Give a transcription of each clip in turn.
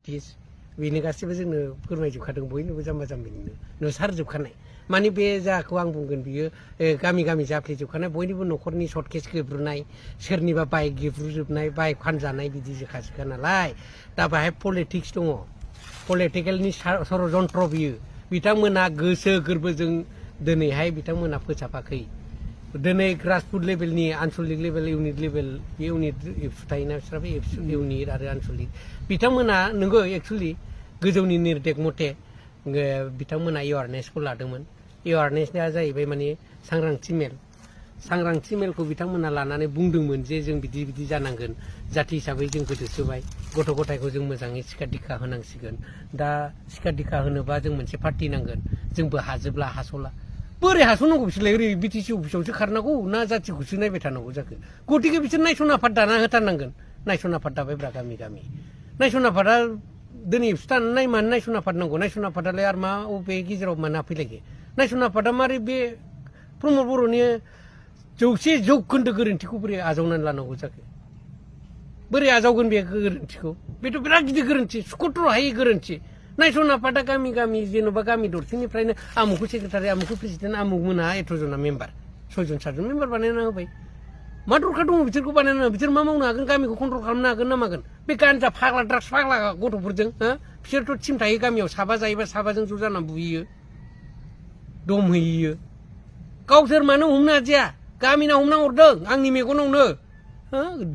पिस बेनो गासिबो जोंनो फोरमायजोबखादों बयनोबो जाम्बा जाम्बिनो नुसारजोबखानाय माने बे जाखौ आं बुंगोन बियो गामि गामि जाफ्लेजोबखानाय बयनिबो न'खरनि सर्ट केस गेब्रुनाय सोरनिबा बाइक गेब्रुजोबनाय बाइक फानजानाय बिदि जोखासोखा नालाय दा बाहाय पलिटिक्स दङ पलिटिकेलनि षड़यन्त्र बियो बिथांमोना गोसो गोरबोजों दिनैहाय बिथांमोना फोसाबाखै दिनै ग्रासरुट लेभेलनि आनसलिक लेभेल इउनिट लेभेल बे इउनिट एबसु थायोना बिस्राबो एबसु इउनिट आरो आनसलिक बिथांमोना नोंगौ एक्सुवेलि गोजौनि निर्देश मथे बिथांमोना एवारनेसखौ लादोंमोन एवारनेसआ जाहैबाय माने सांग्रांथि मेलखौ बिथांमोना लानानै बुंदोंमोन जे जों बिदि बिदि जानांगोन जाथि हिसाबै जों गोदोसोबाय गथ' गथायखौ जों मोजाङै सिखा दिखा होनांसिगोन दा सिखा दिखा होनोबा जों मोनसे पार्टि नांगोन जोंबो हाजोबला हास'ला बोरै हास'नांगौ बिसोरलाय ओरै बिटिसि अफिसावसो खारनांगौ ना जाथिखौसो नायबाय थानांगौ जाखो गतिके बिसोर नायसन आफाद दाना होथारनांगोन नायसन आफाद दाबायब्रा गामि गामि नायसन आफादा दिनै थानाय मानो नायसन आफाद नांगौ नायसन आफादालाय आरो मा बबे गेजेराव मानो हाफैलायखो नायसन आफादा मारै बे प्रमद बर'नि 100% गोरोन्थिखौ बोरै आजावनानै लानांगौ जाखो बोरै आजावगोन बे गोरोन्थिखौ बेथ' बिराद गिदिर गोरोन्थि सुख'थ्र' हायै गोरोन्थि नायसन आफादा गामि गामि जेन'बा गामि दरसेनिफ्रायनो आमुखौ सेक्रेटारि आमुखौ प्रेसिडेन्ट आमुक मोनहा 11 जना मेम्बार 6 जन 7 जन मेम्बार बानायना होबाय मा दरखार दङ बिसोरखौ बानायना बिसोर मा मावनो हागोन गामिखौ कन्ट्रल खालामनो हागोन ना मागोन बे गान्जा फाग्ला ड्राग्स फाग्ला गथ'फोरजों बिसोरथ' टिम थायो गामियाव साबा जायोबा साबाजों ज' जाना बुहैयो दम होयो गावसोर मानो हमनो हादिया गामिना हमना हरदों आंनि मेगनावनो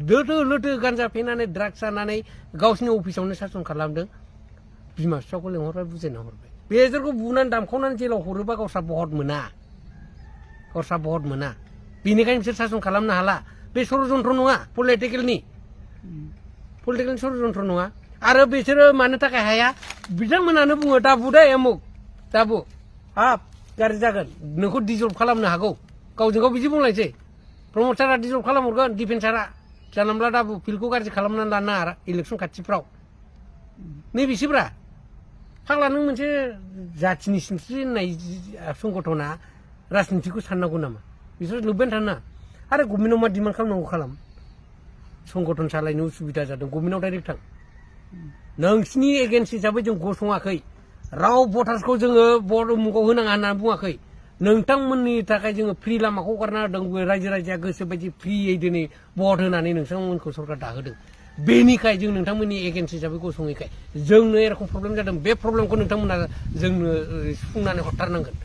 लोथो लोथो गान्जा फेनानै ड्राग्स जानानै गावसिनि अफिसावनो सासन खालामदों बिमा बिफाखौ लेंहरबाय बुजायना हरबाय बेसोरखौ बुनानै दामखावनानै जेलाव हरोबा गावस्रा बहत मोना बेनिखायनो बिसोर सासन खालामनो हाला बे षड़यन्त्र नङा पलिटिकेलनि षड़यन्त्र नङा आरो बिसोरो मानो थाखाय हाया बिथांमोनानो बुङो दाबु दे अमुक दाबु हाब गाज्रि जागोन नोंखौ डिजल्भ खालामनो हागौ गावजों गाव बिदि बुंलायसै प्रमद सारा डिजल्भ खालामहरगोन डिफेन्सारा जानोब्ला दाबु फिल्डखौ गाज्रि खालामनानै लानो नाङा इलेक्सन खाथिफ्राव नैबेसोब्रा फाग्ला नों मोनसे जाथिनि सिनस्रि होननाय संगठना राजनितिखौ साननांगौ नामा बिसोर नुबाय थाना आरो गभर्नमेन्टआव मा डिमान्ड खालामनांगौ खालाम संगठन सालायनो उसुबिदा जादों गभर्नमेन्टआव डाइरेक्ट थां नोंसिनि एगेन्स्ट हिसाबै जों गसङाखै राव भटार्सखौ जोङो भट मुगाव होनाङा होननानै बुङाखै नोंथांमोननि थाखाय जोङो फ्रि लामाखौ हगारना होदों रायजो राजाया गोसो बायदि फ्रियै दिनै भट होनानै नोंथांमोनखौ सरकार दाहोदों बेनिखाय जों नोंथांमोननि एगेन्स्ट हिसाबै गसङैखाय जोंनो एरखम प्रब्लेम जादों बे प्रब्लेमखौ नोंथांमोना जोंनो सुफुंनानै हरथारनांगोन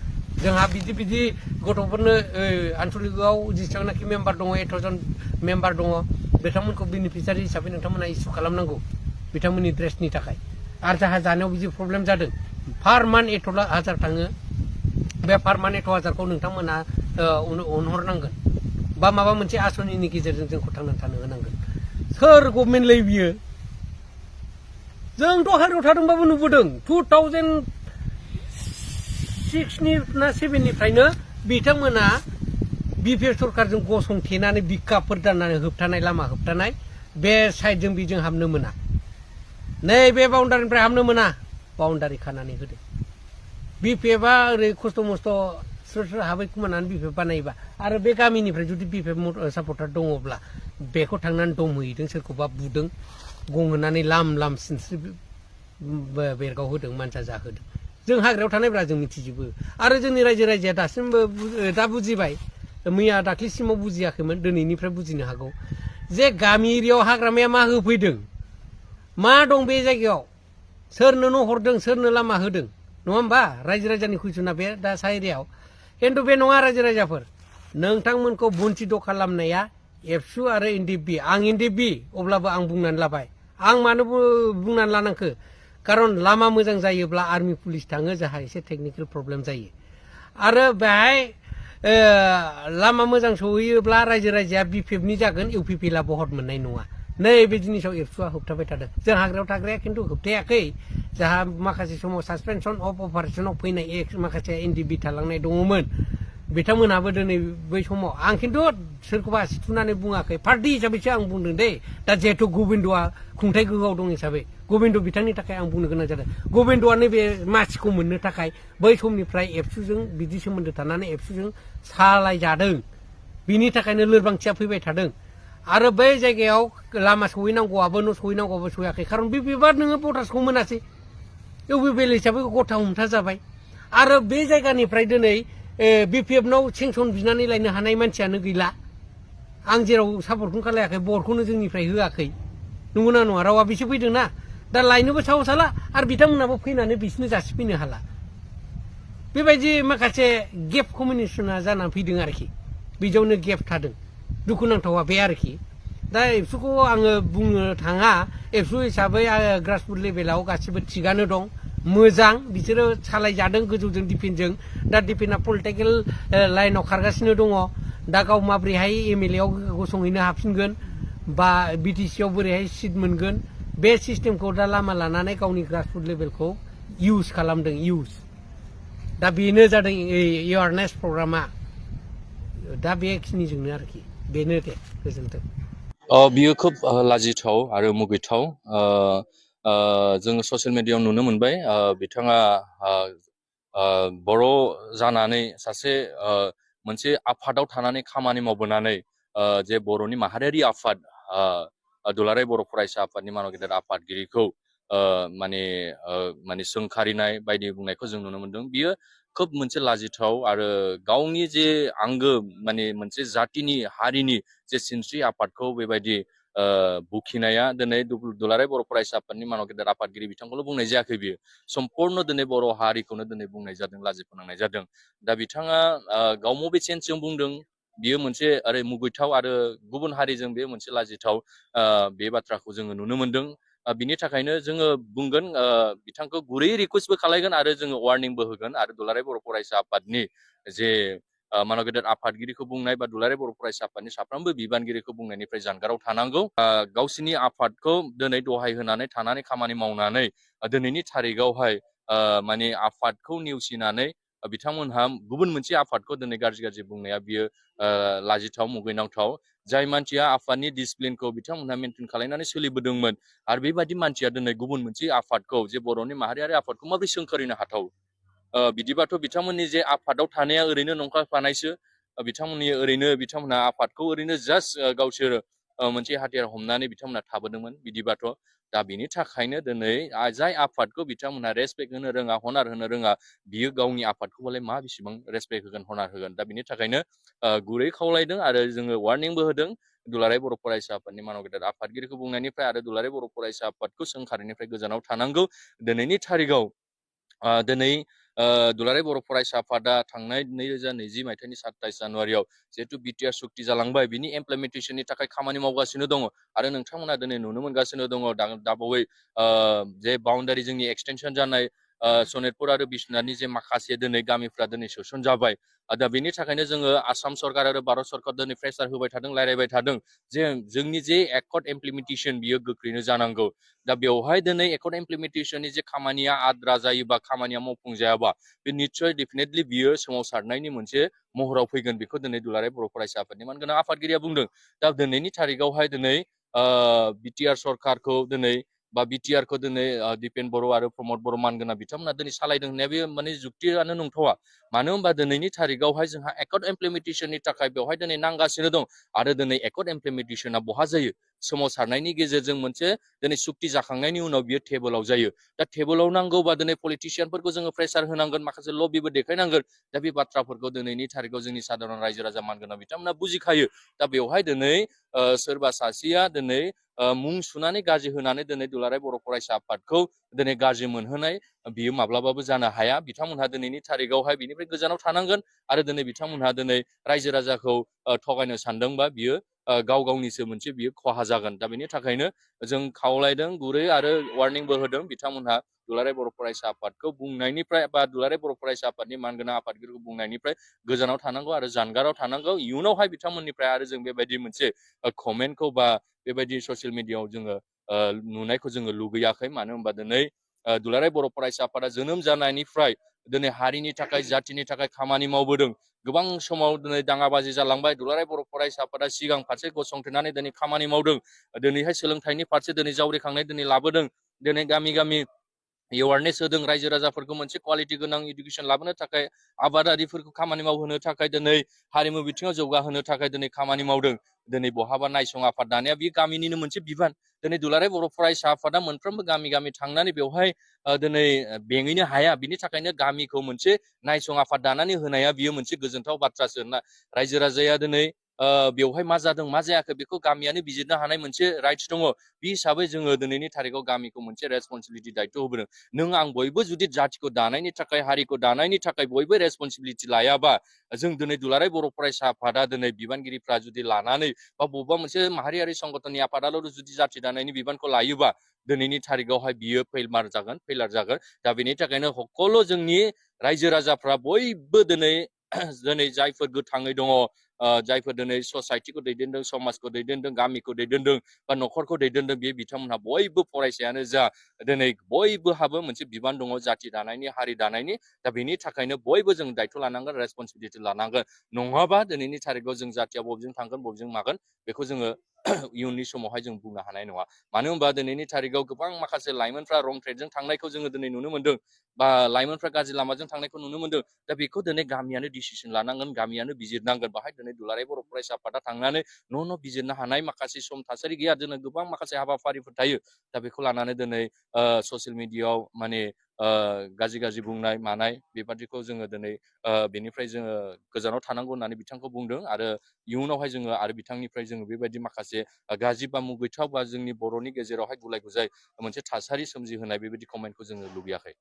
जोंहा बिदि बिदि गथ'फोरनो आनसलिकआव जेसेबांनाखि मेम्बार दङ 8 जन मेम्बार दङ बिथांमोनखौ बेनिफिसियारि हिसाबै नोंथांमोना इसु खालामनांगौ बिथांमोननि ड्रेसनि थाखाय आरो जाहा जानायाव बिदि प्रब्लेम जादों पार मान्थ 8,000 थाङो बे पार मान्थ 8,000खौ नोंथांमोना अनहरनांगोन बा माबा मोनसे आसनिनि गेजेरजों जोंखौ थांनानै थानो होनांगोन सोर गभर्नमेन्टलै बियो जोंथ' हारियाव थादोंबाबो नुबोदों 2006 ना 7निफ्रायनो बिथांमोना बिपिएफ सरकारजों गसंथेनानै बिखाफोर दाननानै होबथानाय लामा होबथानाय बे साइडजों बिजों हाबनो मोना नैबे बाउन्डारिनिफ्राय हाबनो मोना बाउन्डारि खानानै होदों बिपिएफआ ओरै खस्थ' मस्थ' सोर सोर हाबै खोमानानै बिपिएफ बानायोबा आरो बे गामिनिफ्राय जुदि बिपिएफ सापर्टार दङब्ला बेखौ थांनानै दम हैदों सोरखौबा बुदों गं होनानै लाम लाम सिनस्रि बेरगाव होदों मानसा जाहोदों जों हाग्रायाव थानायब्रा जों मिथिजोबो आरो जोंनि रायजो राजाया दासिमबो दा बुजिबाय मैया दाख्लैसिमाव बुजियाखैमोन दिनैनिफ्राय बुजिनो हागौ जे गामि एरियायाव हाग्रामाया मा होफैदों मा दं बे जायगायाव सोरनो न' हरदों सोरनो लामा होदों नङा होमबा रायजो राजानि कुइसना बे दा सा एरियायाव खिन्थु बे नङा रायजो राजाफोर नोंथांमोनखौ बन्चित खालामनाया एबसु आरो एनडिएफबि आं एनडिएफबि अब्लाबो आं बुंनानै लाबाय आं मानो बुंनानै लानांखो खारन लामा मोजां जायोब्ला आर्मि पुलिस थाङो जाहा एसे टेकनिकेल प्रब्लेम जायो आरो बेहाय लामा मोजां सहैयोब्ला रायजो राजाया बिपिएफनि जागोन इउपिपिएलआ बहत मोननाय नङा नैबे जिनिसाव एबसुआ होबथाबाय थादों जों हाग्रायाव थाग्राया खिन्थु होबथायाखै जाहा माखासे समाव सासपेनसन अफ अपारेशनाव फैनाय माखासे एनडिएफबि थालांनाय दङमोन बिथांमोनहाबो दिनै बै समाव आं खिन्थु सोरखौबा सिथुनानै बुङाखै पार्टि हिसाबैसो आं बुंदों दे दा जिहेथु गबिन्दआ खुंथाइ गोहोआव दं हिसाबै गबिन्द बिथांनि थाखाय आं बुंनो गोनां जादों गबिन्दआ नैबे मासिखौ मोननो थाखाय बै समनिफ्राय एबसुजों बिदि सोमोन्दो थानानै एबसुजों सालायजादों बिनि थाखायनो लोरबांथिया फैबाय थादों आरो बै जायगायाव लामा सहैनांगौआबो न' सहैनांगौआबो सहैयाखै खारन बिपिएफआ नोङो भटार्सखौ मोनासै इउपिपिएल हिसाबै गथा हमथा जाबाय आरो बे जायगानिफ्राय दिनै बिपिएफनाव सेंसन बिनानै लायनो हानाय मानसियानो गैला आं जेराव सापर्टखौनो खालायाखै बरखौनो जोंनिफ्राय होआखै नंगौना नङा रावा बिसो फैदों ना दा लायनोबो साहस हाला आरो बिथांमोनाबो फैनानै बिसोरनो जासिफैनो हाला बेबायदि माखासे गेप कमिउनिकेसना जानानै फैदों आरोखि बेयावनो गेप थादों दुखुनांथावा बे आरोखि दा एबसुखौ आङो बुंनो थाङा एबसु हिसाबै ग्रासरुट लेभेलाव गासिबो थिगानो दं मोजां बिसोरो सालायजादों गोजौजों डिफेन्सजों दा डिफेन्सआ पलिटिकेल लाइनाव खारगासिनो दङ दा गाव माब्रैहाय एमएलए आव गसंहैनो हाफिनगोन बा बिटिसि आव बोरैहाय सिट मोनगोन बे सिस्टेमखौ दा लामा लानानै गावनि ग्रासरुट लेभेलखौ इउज खालामदों इउज दा बेनो जादों एवारनेस प्रग्रामा दा बेखिनिजोंनो आरोखि बेनो दे गोजोन्थों बियो खोब लाजिथाव आरो मुगैथाव जोङो ससियेल मिडियायाव नुनो मोनबाय बिथाङा बर' जानानै सासे मोनसे आफादाव थानानै खामानि मावबोनानै जे बर'नि माहारियारि आफाद दुलाराय बर' फरायसा आफादनि मानाव गेदेर आफादगिरिखौ माने सोंखारिनाय बायदि बुंनायखौ जों नुनो मोनदों बियो खोब मोनसे लाजिथाव आरो गावनि जे आंगो माने मोनसे जातिनि हारिनि जे सिनस्रि आफादखौ बेबायदि बुखिनाया दिनै दुलाराय बर' फरायसा आफादनि मानाव गेदेर आफादगिरि बिथांखौल' बुंनाय जायाखै बियो सम्पूर्ण दिनै बर' हारिखौनो दिनै बुंनाय जादों लाजि फोनांनाय जादों दा बिथाङा गाव मबे सेन्सजों बुंदों बियो मोनसे ओरै मुगैथाव आरो गुबुन हारिजों बे मोनसे लाजिथाव बे बाथ्राखौ जोङो नुनो मोनदों बिनि थाखायनो जोङो बुंगोन बिथांखौ गुरै रिकुवेस्टबो खालायगोन आरो जोङो वार्निंबो होगोन आरो दुलाराय बर' फरायसा आफादनि जे मानव गेदेर आफादगिरिखौ बुंनाय बा दुलाराय बर' फरायसा आफादनि साफ्रोमबो बिबानगिरिखौ बुंनायनिफ्राय जानगाराव थानांगौ गावसिनि आफादखौ दिनै दहाय होनानै थानानै खामानि मावनानै दिनैनि थारिखआवहाय माने आफादखौ नेवसिनानै बिथांमोनहा गुबुन मोनसे आफादखौ दिनै गाज्रि बुंनाया बियो लाजिथाव मुगैनांथाव जाय मानसिया आफादनि डिसिप्लिनखौ बिथांमोनहा मेनटेन खालामनानै सोलिबोदोंमोन आरो बेबायदि मानसिया दिनै गुबुन मोनसे आफादखौ जे बर'नि माहारियारि आफादखौ माबोरै सोंखारिनो हाथाव बिदिबाथ' बिथांमोननि जे आफादाव थानाया ओरैनो नंखायफानायसो बिथांमोनहा आफादखौ ओरैनो जास्ट गावसोर मोनसे हाथियार हमनानै बिथांमोनहा थाबोदोंमोन बिदिबाथ' दा बिनि थाखायनो दिनै जाय आफादखौ बिथांमोनहा रेसपेक्ट होनो रोङा हनार होनो रोङा बियो गावनि आफादखौबालाय मा बेसेबां रेसपेक्ट होगोन हनार होगोन दा बिनि थाखायनो गुरै खावलायदों आरो जोङो वार्निंबो होदों दुलाराय बर' फरायसा आफादनि मानाव गेदेर आफादगिरिखौ बुंनायनिफ्राय आरो दुलाराय बर' फरायसा आफादखौ सोंखारिनिफ्राय गोजानाव थानांगौ दिनैनि थारिखआव दिनै दुलाराय बर' फरायसा आफादा थांनाय 2020 मायथाइनि 27 जानुवारियाव जिहेतु बिटिआर सुक्ति जालांबाय बिनि इमप्लिमेन्टेसननि थाखाय खामानि मावगासिनो दङ आरो नोंथांमोना दिनै नुनो मोनगासिनो दङ दाबावै जे बाउन्डारि जोंनि एक्सटेनसन जानाय सनितपुर आरो बिश्वनाथनि जे माखासे दिनै गामिफ्रा दिनै सोसन जाबाय दा बेनि थाखायनो जोङो आसाम सरकार आरो भारत सरकार दिनै प्रेसार होबाय थादों रायलायबाय थादों जे जोंनि जे एकर्ड इमप्लिमेन्टेसन बियो गोख्रैनो जानांगौ दा बेवहाय दिनै एकर्ड इमप्लिमेन्टेसननि जे खामानिया आद्रा जायोबा खामानिया मावफुंजायाबा बे निस्सय डेफिनेटलि बियो सोमावसारनायनि मोनसे महराव फैगोन बेखौ दिनै दुलाराय बर' फरायसा आफादनि मानगोनां आफादगिरिया बुंदों दा दिनैनि थारिखआवहाय दिनै बिटिआर सरकारखौ दिनै बा बिटिआरखौ दिनै दिपेन बर' आरो प्रमद बर' मानगोनां बिथांमोना दिनै सालायदों होननाया बे माने जुक्तियानो नंथावा मानो होनबा दिनैनि थारिखआवहाय जोंहा एकर्ड इमप्लिमेन्टेसननि थाखाय बेवहाय दिनै नांगासिनो दं आरो दिनै एकर्ड इमप्लिमेन्टेसना बहा जायो सोमावसारनायनि गेजेरजों मोनसे दिनै सुक्ति जाखांनायनि उनाव बियो टेबोलाव जायो दा टेबोलाव नांगौबा दिनै पलिटिसियानफोरखौ जोङो प्रेसार होनांगोन माखासे लबिबो देखायनांगोन दा बे बाथ्राफोरखौ दिनैनि थारिखआव जोंनि साधारन रायजो राजा मानगोनां बिथांमोना बुजिखायो दा बेवहाय दिनै सोरबा सासेया दिनै मुं सुनानै गाज्रि होनानै दिनै दुलाराय बर' फरायसा आफादखौ दिनै गाज्रि मोनहोनाय बियो माब्लाबाबो जानो हाया बिथांमोनहा दिनैनि थारिखआवहाय बिनिफ्राय गोजानाव थानांगोन आरो दिनै बिथांमोनहा दिनै रायजो राजाखौ थगायनो सानदोंबा बियो गाव गावनिसो मोनसे बियो खहा जागोन दा बेनि थाखायनो जों खावलायदों गुरै आरो वार्निंबो होदों बिथांमोनहा दुलाराय बर' फरायसा आफादखौ बुंनायनिफ्राय बा दुलाराय बर' फरायसा आफादनि मानगोनां आफादगिरिखौ बुंनायनिफ्राय गोजानाव थानांगौ आरो जानगाराव थानांगौ इयुनावहाय बिथांमोननिफ्राय आरो जों बेबायदि मोनसे कमेन्टखौ बा बेबायदि ससियेल मिडियायाव जोङो नुनायखौ जोङो लुगैयाखै मानो होनबा दिनै दुलाराय बर' फरायसा आफादा जोनोम जानायनिफ्राय दिनै हारिनि थाखाय जातिनि थाखाय खामानि मावबोदों गोबां समाव दिनै दाङाबाजि जालांबाय दुलाराय बर' फरायसा आफादा सिगां फारसे गसंथेनानै दिनै खामानि मावदों दिनैहाय सोलोंथाइनि फारसे दिनै जावरिखांनाय दिनै लाबोदों दिनै गामि गामि एवारनेस होदों रायजो राजाफोरखौ मोनसे क्वालिटि गोनां इडुकेसन लाबोनो थाखाय आबादारिफोरखौ खामानि मावहोनो थाखाय दिनै हारिमु बिथिङाव जौगाहोनो थाखाय दिनै खामानि मावदों दिनै बहाबा नायसं आफाद दानाया बे गामिनिनो मोनसे बिबान दिनै दुलाराय बर' फरायसा आफादा मोनफ्रोमबो गामि गामि थांनानै बेवहाय दिनै बेङैनो हाया बिनि थाखायनो गामिखौ मोनसे नायसं आफाद दानानै होनाया बियो मोनसे गोजोनथाव बाथ्रासो रायजो राजाया दिनै बेवहाय मा जादों मा जायाखै बेखौ गामियानो बिजिरनो हानाय मोनसे राइट्स दङ बे हिसाबै जोङो दिनैनि थारिखआव गामिखौ मोनसे रेसपन्सिबिलिटि दायथ' होबोदों नों आं बयबो जुदि जाथिखौ दानायनि थाखाय हारिखौ दानायनि थाखाय बयबो रेसपन्सिबिलिटि लायाबा जों दिनै दुलाराय बर' फरायसा आफादा दिनै बिबानगिरिफ्रा जुदि लानानै बा बबेबा मोनसे माहारियारि संगठननि आफादाल' जुदि जाथि दानायनि बिबानखौ लायोबा दिनैनि थारिखआवहाय बियो फेलार जागोन दा बेनि थाखायनो हकल जोंनि रायजो राजाफ्रा बयबो दिनै जायफोर गोथाङै दङ जायफोर दिनै ससाइटिखौ दैदेनदों समाजखौ दैदेनदों गामिखौ दैदेनदों बा न'खरखौ दैदेनदों बे बिथांमोनहा बयबो फरायसायानो जा दिनै बयबोहाबो मोनसे बिबान दङ जाथि दानायनि हारि दानायनि दा बेनि थाखायनो बयबो जों दायथ' लानांगोन रेसपन्सिबिलिटि लानांगोन नङाबा दिनैनि थारिखआव जों जाथिया बबेजों थांगोन बबेजों मागोन बेखौ जोङो इयुननि समावहाय जों बुंनो हानाय नङा मानो होनबा दिनैनि थारिखआव गोबां माखासे लाइमोनफ्रा रं ट्रेडजों थांनायखौ जोङो दिनै नुनो मोनदों बा लाइमोनफ्रा गाज्रि लामाजों थांनायखौ नुनो मोनदों दा बेखौ दिनै गामियानो डिसिसन लानांगोन गामियानो बिजिरनांगोन बाहाय दिनै दुलाराय बर' फरायसा आफादा थांनानै न' बिजिरनो हानाय माखासे सम थासारि गैया दिनै गोबां माखासे हाबाफारिफोर थायो दा बेखौ लानानै दिनै ससियेल मिडियाआव माने गाज्रि बुंनाय मानाय बेबादिखौ जोङो दिनै बेनिफ्राय जोङो गोजानाव थानांगौ होननानै बिथांखौ बुंदों आरो इयुनावहाय जोङो आरो बिथांनिफ्राय जोङो बेबायदि माखासे गाज्रि बा मुगैथाव बा जोंनि बर'नि गेजेरावहाय गुलाय गुजाय मोनसे थासारि सोमजिहोनाय बेबायदि कमेन्टखौ जोङो लुबैयाखै